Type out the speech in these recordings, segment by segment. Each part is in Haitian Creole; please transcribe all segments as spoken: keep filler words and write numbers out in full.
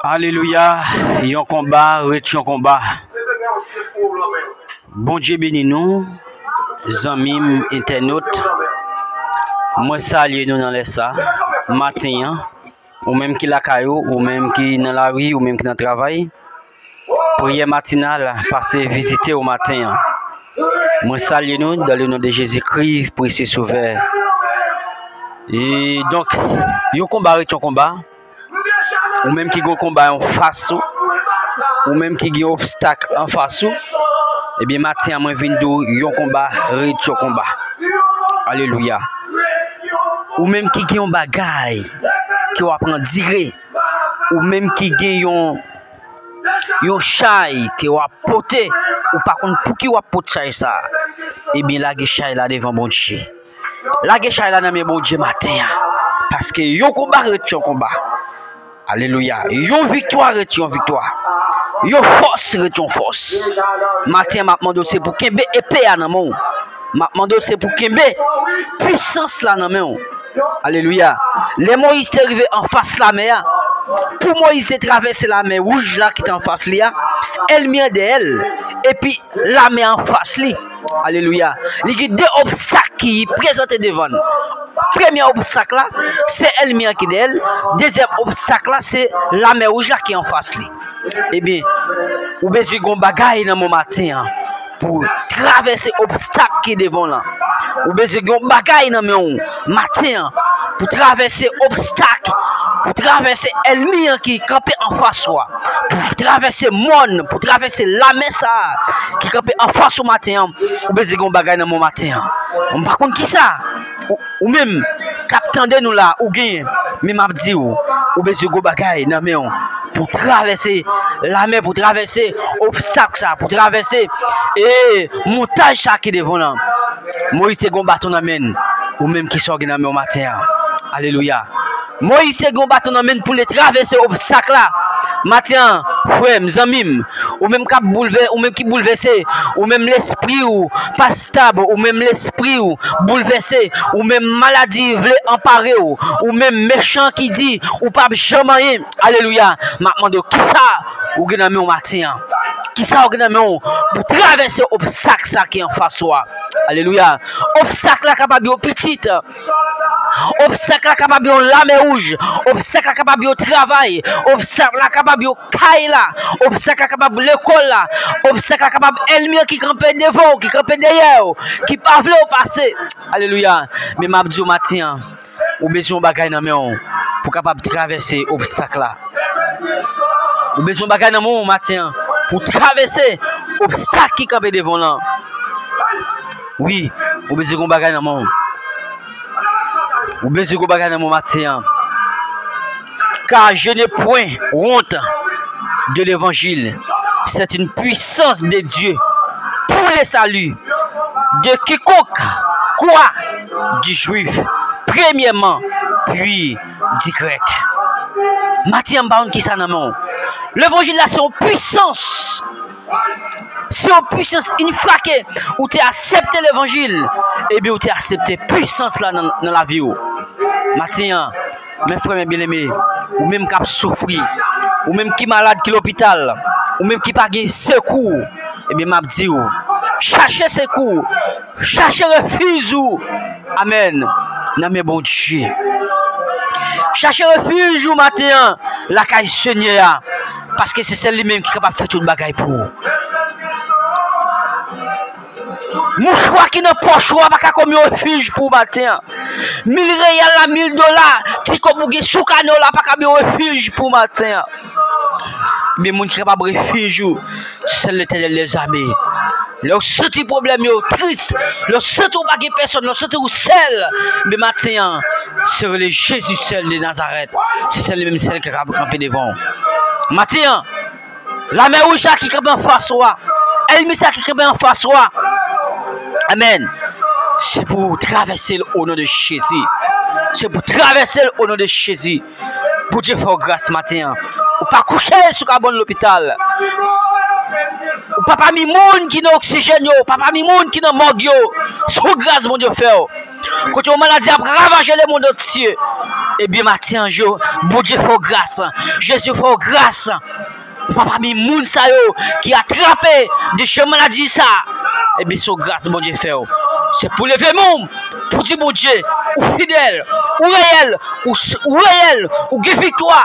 Alelouya, yon konba ret yon konba. Bondye beni nou, zanmi m entènot. Mwen salye nou nan lè sa, maten an. Ou menm ki lakay ou, ou menm ki nan lari, ou menm ki nan travay. Priyè matinal pase vizite w maten an. Mwen salye nou dans le nom de Jésus-Christ, précieux Sauveur. E donk, yon konba ret yon konba. Ou menm ki gen yon konba anfas ou, ou menm ki gen obstak anfas ou, ebyen, maten an, mwen vin di w, yon konba ret yon konba. Alelouya. Ou menm ki gen yon bagay ke w ap andire, ou menm ki gen yon, yon chay ke w ap pote, ou pa konn pou ki w ap pote chay sa, ebyen, lage chay la devan Bondye. Lage chay la nan men Bondye maten an. Paske yon konba ret yon konba. Alelouya. Yon viktwa ret yon viktwa. Yon fòs ret yon fòs. Maten an, m ap mande w se pou kenbe epe a nan men w. M ap mande w se pou kenbe pisans la nan men w. Alelouya. Lè Moyiz te rive anfas lamè a, pou Moyiz te travèse lamè wouj la ki te anfas li a, ènmi an dèyè l, epi lamè anfas li. Alelouya. Li gen de obstak ki prezante devan l. Premye obstak la, se ènmi an ki dèyè l. Dezyèm obstak la, se lamè wouj la ki anfas li. Ebyen, ou bezwen gen yon bagay nan men w maten an pou travèse obstak ki devan w lan. Ou bezwen gen yon bagay nan men w maten an pou travèse obstak, pou travèse ènmi an ki kanpe anfas ou a, pou travèse mòn, pou travèse lamè sa a ki kanpe anfas ou maten an. Ou bezwen gen yon bagay nan men w maten an. M pa konn kisa ou, ou menm k ap tande nou la, ou genyen, men m ap di w, ou bezwen gen yon bagay nan men w pou travèse lamè, pou travèse obstak sa, pou travèse, e, montaj sa ki devan w lan. Moyiz te gen yon baton nan men l. Ou menm, kisa w gen nan men w maten an? Alelouya. Moyiz te gen yon baton nan men l pou l travèse obstak la. Maten an, frè m, zanmi m, ou menm k ap boulvè-, ou menm ki boulvèse, ou menm lespri w pa stab, ou menm lespri w boulvèse, ou menm maladi vle anpare w, ou menm mechan ki di ou p ap janm anyen. Alelouya. M ap mande w, kisa ou gen nan men w maten an? Kisa ou gen nan men w pou travèse obstak sa ki anfas ou a? Alelouya. Obstak la kapab yo pitit. Obstak la kapab yon lame wouj. Obstak la kapab yon travay. Obstak la kapab yon kay la. Obstak la kapab lekòl la. Obstak la kapab ènmi an ki kanpe devan w, ki kanpe dèyè w, ki pa vle w pase. Alelouya. Men m ap di w maten an, ou bezwen yon bagay nan men w pou kapab travèse obstak la. Ou bezwen yon bagay nan men w maten an pou travèse obstak ki kanpe devan w lan. Wi, ou bezwen yon bagay nan men w. Ou bezwen yon bagay nan men w maten an. Car je n'ai point honte de l'évangile. C'est une puissance de Dieu pour le salut de quiconque croit, du juif premièrement, puis du grec. Maten an, m pa konn kisa nan men w. Levanjil la se yon pwisans. Se yon pwisans, yon fwa ke ou te aksepte levanjil, ebyen ou te aksepte pwisans la nan, nan lavi w. Maten an, men frè m byeneme, ou menm k ap soufri, ou menm ki malad, ki lopital, ou menm ki pa gen sekou, ebyen m ap di w, chache sekou, chache refij ou, amèn, nan men Bondye. Chache refij ou maten an lakay Senyè a, paske se sèl li menm ki kapab fè tout bagay pou ou. Mouchwa ki nan pòch ou a pa ka kòm yon refij pou w maten an. Mil reyal la, mil dola ki kòb ou gen sou kanè w la pa ka yon refij pou w maten an. Men moun ki kapab refij ou, se sèl Letènèl dèzame. Lè w santi pwoblèm yo tris, lè w santi w pa gen pèsòn, lè w santi w sèl, men maten an, se rele Jezi sèl de Nazarèt. Se sèl li menm sèl ki kapab kanpe devan w. Maten an, lame wouj sa ki kanpe anfas ou a, ènmi sa ki kanpe anfas ou a. Amèn. Se pou w travèse l o non de Jezi. Se pou w travèse l o non de Jezi. Bondye fè w gras maten an. Ou pa kouche sou kabann lopital. Ou pa pami moun ki nan oksijèn yo, ou pa pami moun ki nan mòg yo. Se yon gras Bondye fè w. Kote yon maladi ap ravaje lemonn antye. Ebyen, maten an, Bondye fè w gras. Jezi fè w gras. Ou pa pami moun sa yo ki atrape de jan maladi sa. Ebyen, se yon gras Bondye fè w. Se pou leve men w, pou di Bondye, ou fidèl, ou reyèl, ou, ou reyèl, ou gen viktwa.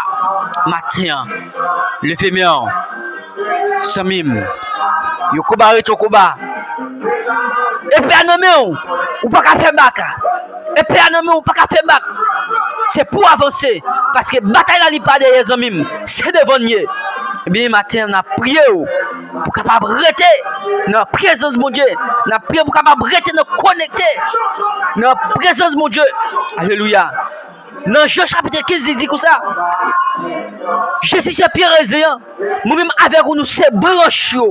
Maten an, leve men w. Zanmi m, yon konba rete yon konba. Epe a nan men w, ou pa ka fè bak. Epe a nan men w, ou pa ka fè bak. Se pou w avanse, paske batay la li pa dèyè, zanmi m, se devan l ye. Ebyen, maten an, n ap priye w pou w kapab rete nan prezans Bondye. N ap priye pou w kapab rete nan konekte nan prezans Bondye. Alelouya. Nan Jan chapit kenz, li di konsa, Jezi se pye rezen an. Mwen menm avèk ou, nou se branch yo.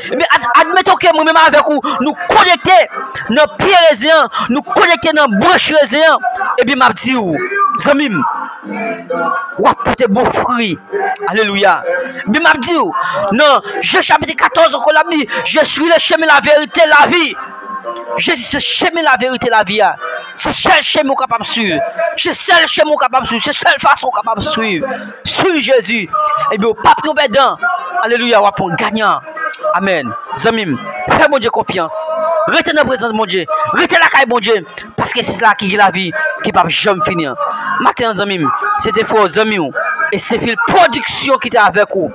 Ebyen, ad-, admeton ke mwen menm avèk ou, nou konekte nan pye rezen an, nou konekte nan branch rezen an. Ebyen, m ap di w, zanmi m, w ap pote bon fwi. Alelouya. Ebyen, m ap di w, nan Jan chapit katòz ankò, l ap di, Je suis le chemin, la vérité, la vie. Jezi se chemen, laverite, lavi a. Se sèl chemen ou kapab swiv. Se sèl chemen ou kapab swiv. Se sèl fason ou kapab swiv. Swiv Jezi. Ebyen, ou p ap yon pèdan. Alelouya, w ap yon ganyan. Amèn. Zanmi m, fè Bondye konfyans. Rete nan prezans Bondye. Rete lakay Bondye. Paske se la ki gen lavi ki p ap janm fini an. Maten an, zanmi m, se te frè w, zanmi w, e se fil pwodiksyon ki te avèk ou.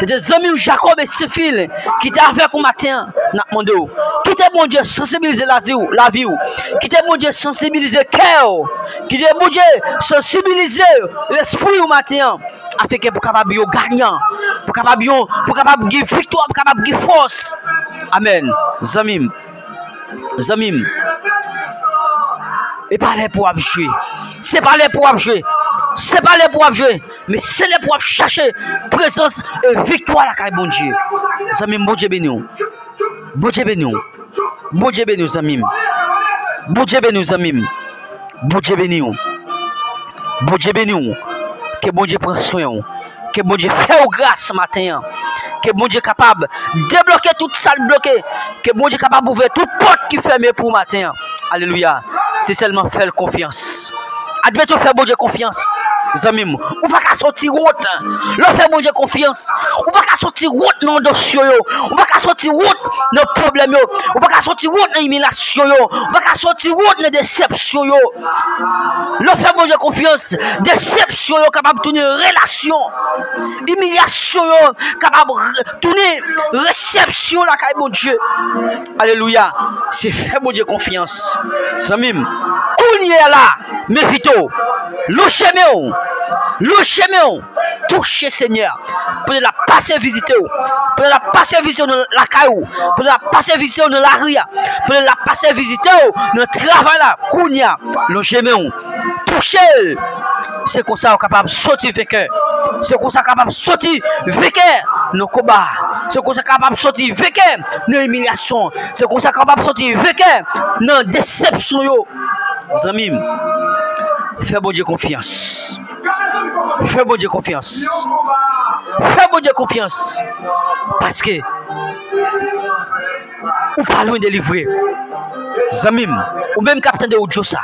Se te zanmi w Jakòb e Sefil ki te avèk ou maten an. N ap mande w, kite Bondye sansibilize lavi w, lavi w. Kite Bondye sansibilize kè w. Kite Bondye sansibilize lespri w maten an. Afenke pou kapab yon ganyan, pou kapab yon, pou kapab gen viktwa, pou kapab gen fòs. Amèn. Zanmi m, zanmi m, e pa lè pou w ap jwe. Se pa lè pou w ap jwe. Se pa lè pou w ap jwe. Men se lè pou w ap chache prezans e viktwa lakay Bondye. Zanmi m, Bondye beni w. Bondye beni w. Bondye beni w, zanmi m. Bondye beni w, zanmi m. Bondye beni w. Bondye beni w. Ke Bondye pran swen w. Ke Bondye fè w gras maten an. Ke Bondye kapab debloke tout sa l bloke. Ke Bondye kapab ouvè tout pòt ki fèmen pou w maten an. Alelouya. Se sèlman fè l konfyans. Admet ou fè Bondye konfyans, zanmi m. Ou pa ka soti wont. Lè w fè Bondye konfyans, ou pa ka soti wont nan dosye yo. Ou pa ka soti wont nan pwoblèm yo. Ou pa ka soti wont nan imilyasyon yo. Ou pa ka soti wont nan desepsyon yo. Lè w fè Bondye konfyans, desepsyon yo kapab tounen relasyon. Imilyasyon yo kapab re-, tounen resepsyon lakay Bondye. Alelouya. Se fè Bondye konfyans. Zanmi m, kounye a la, m envite w, lonje men w. Lonje men w. Touche Senyè. Pandan l ap pase vizite w. Pandan l ap pase vizite w nan lakay ou. Pandan l ap pase vizite w nan lari a. Pandan l ap pase vizite w nan travay la. Kounye a, lonje men w. Touche l. Se konsa w kapab soti venkè. Se konsa w kapab soti venkè nan konba. Se konsa w kapab soti venkè nan imilyasyon. Se konsa w kapab soti venkè nan desepsyon yo. Zanmi m, fè Bondye konfyans. Fè Bondye konfyans. Fè Bondye konfyans. Paske ou pa lwen delivre. Zanmi m, ou menm k ap tande odyo sa,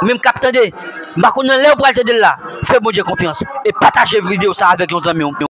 ou menm k ap tande, m pa konn nan lè ou pral tande l la, fè Bondye konfyans e pataje videyo sa avèk yon zanmi w.